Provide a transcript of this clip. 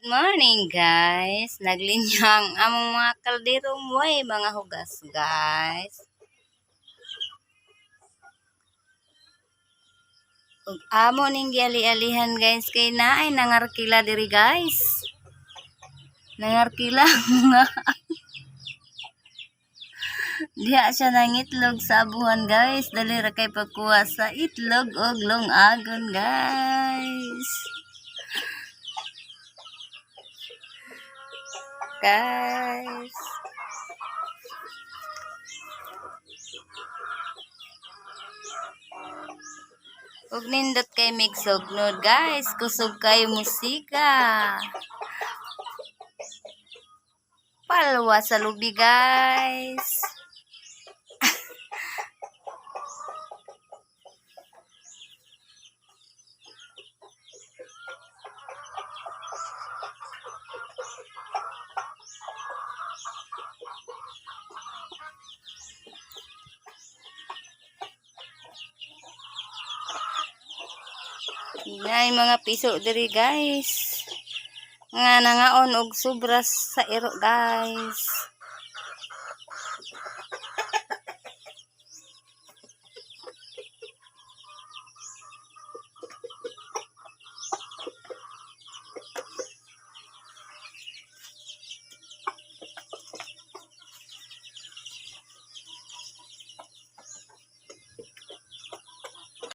Good morning, guys. Naglinyang among mga kalderong way mga hugas, guys. Ug amo ning giali-alihan, guys, kay naay nangarkila diri, guys. Nangarkila mga diha siya nangitlog sa abuhan, guys. Dali ra kay pagkuha sa itlog og lungagon, guys. Guys. Ug nindot kay migsugnod, guys. Kusog kay musika. Palwa sa lubi, guys. Nay mga piso diri, guys. Nga nangaon og sobras sa iro, guys.